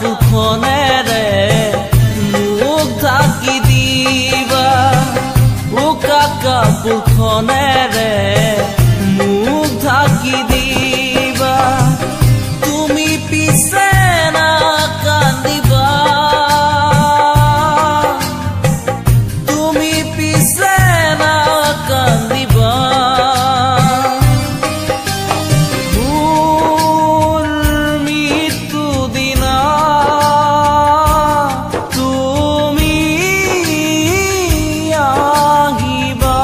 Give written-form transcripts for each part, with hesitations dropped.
কাপোৰখনেৰে মোক ঢাকি দিবা, উকা কাপোৰখনেৰে মোক ঢাকি দিবা। তুমি পিছে নাকান্দিবা, তুমি পিছে নাকান্দিবা। মোৰ মৃত্যু দিনা তুমি আহিবা।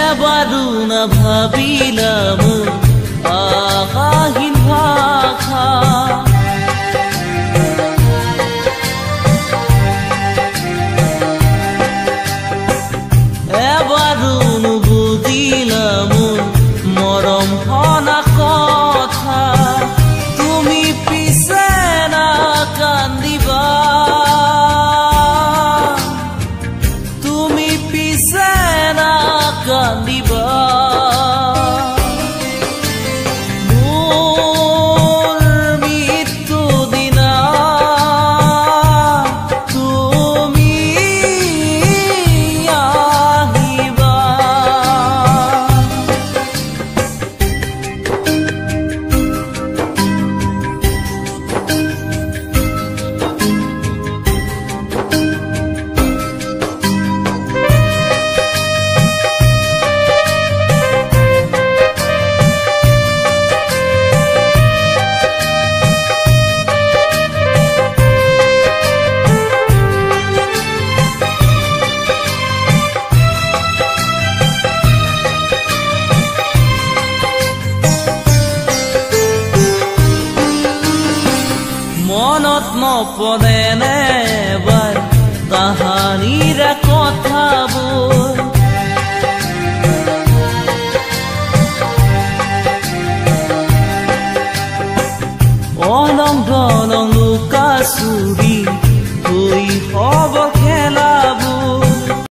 এবাৰো নাভাবিলা মোৰ আশাহীন ভাষা, এবাৰো নুবুজিলা মোৰ মৰম সনা কথা। তুমি পিছে নাকান্দিবা, তুমি পিছে নাকান্দিবা। মোৰ মৃত্যু দিনা তুমি আহিবা। মনত নপৰে নে এবাৰ তাহানিৰে কথাবোৰ, অলং দলং লুকা চুৰি শৈশৱৰ খেলাবোৰ।